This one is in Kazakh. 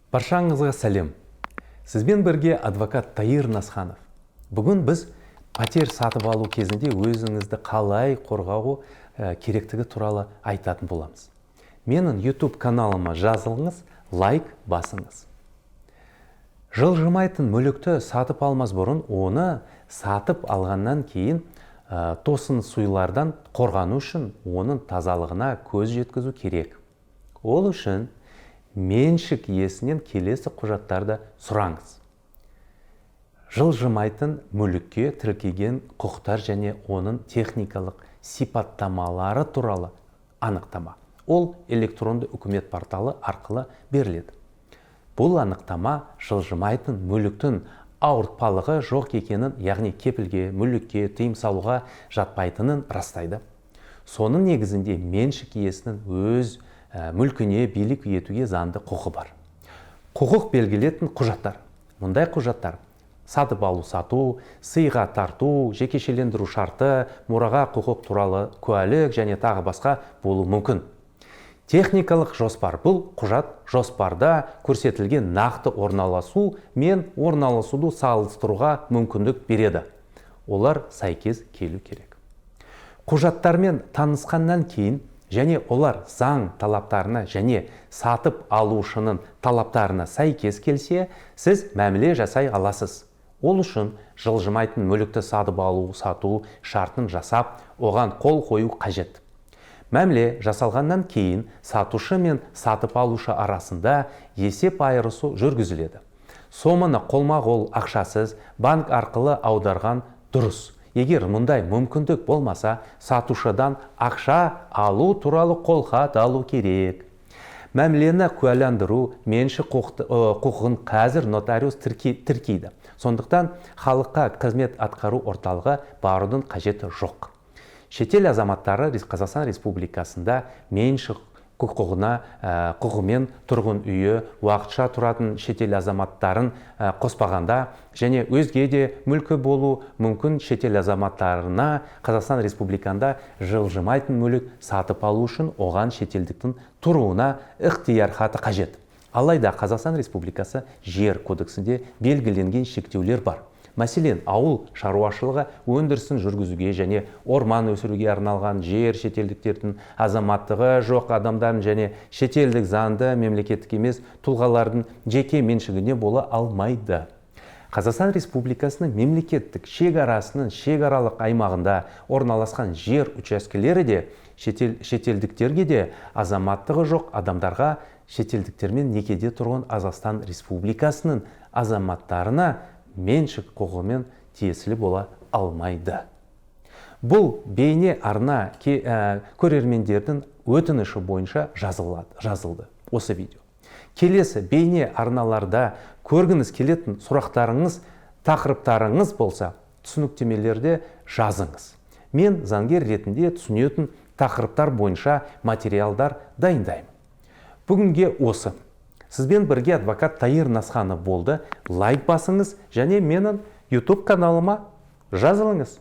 Баршаңызға сәлем! Сізбен бірге адвокат Таир Насханов. Бүгін біз пәтер сатып алу кезінде өзіңізді қалай қорғау керектігі туралы айтатын боламыз. Менің YouTube каналыма жазылыңыз, лайк басыңыз. Жылжымайтын мүлікті сатып алмас бұрын, оны сатып алғаннан кейін тосын сыйлардан қорғану үшін оның тазалығына көз жеткізу керек. Ол үшін меншік иесінен келесі құжаттарды сұраңыз: жылжымайтын мүлікке тіркеген құқықтар және оның техникалық сипаттамалары туралы анықтама. Ол электронды үкімет порталы арқылы беріледі. Бұл анықтама жылжымайтын мүліктің ауыртпалығы жоқ екенін, яғни кепілге, мүлікке тыйым салуға жатпайтынын растайды. Соның негізінде меншік иесінің өз мүлкіне билік етуге заңды құқы бар. Құқық белгілетін құжаттар. Мұндай құжаттар сатып алу, сату, сыйға тарту, жекешелендіру шарты, мұраға құқық туралы куәлік және тағы басқа болуы мүмкін. Техникалық жоспар. Бұл құжат жоспарда көрсетілген нақты орналасу мен орналасуды салыстыруға мүмкіндік береді. Олар сәйкес келу керек. Құжаттармен танысқаннан кейін және олар заң талаптарына және сатып алушының талаптарына сәйкес келсе, сіз мәміле жасай аласыз. Ол үшін жылжымайтын мүлікті сатып алу, сату шартын жасап, оған қол қою қажет. Мәміле жасалғаннан кейін сатушы мен сатып алушы арасында есеп айырысу жүргізіледі. Соманы қолма-қол ақшасыз банк арқылы аударған дұрыс. Егер мұндай мүмкіндік болмаса, сатушыдан ақша алу туралы қолхат алу керек. Мәмілені куәландыру меншік құқығын қазір нотариус тіркейді. Сондықтан халыққа қызмет атқару орталығы барудың қажеті жоқ. Шетел азаматтары. Қазақстан Республикасында меншік құқығымен тұрғын үйі уақытша тұратын шетел азаматтарын қоспағанда және өзге де мүлкі болу мүмкін шетел азаматтарына Қазақстан Республикасында жылжымайтын мүлік сатып алу үшін оған шетелдіктің тұруына ықтияр хаты қажет. Алайда Қазақстан Республикасы Жер кодексінде белгіленген шектеулер бар. Мәселен, ауыл шаруашылығы өндірісін жүргізуге және орман өсіруге арналған жер шетелдіктердің, азаматтығы жоқ адамдардың және шетелдік заңды мемлекеттік емес тұлғалардың жеке меншігіне бола алмайды. Қазақстан Республикасының мемлекеттік шекарасының шекаралық аймағында орналасқан жер учаскелері де шетелдіктерге де, азаматтығы жоқ адамдарға, шетелдіктермен некеде тұрған Қазақстан Республикасының азаматтарына меншік құқығымен тиесілі бола алмайды. Бұл бейне арна көрермендердің өтініші бойынша жазылды осы видео. Келесі бейне арналарда көргіңіз келетін сұрақтарыңыз, тақырыптарыңыз болса, түсініктемелерде жазыңыз. Мен заңгер ретінде түсінетін тақырыптар бойынша материалдар дайындаймын. Бүгінге осы. Сізбен бірге адвокат Таир Насханов болды. Лайк басыңыз және менің YouTube каналыма жазылыңыз.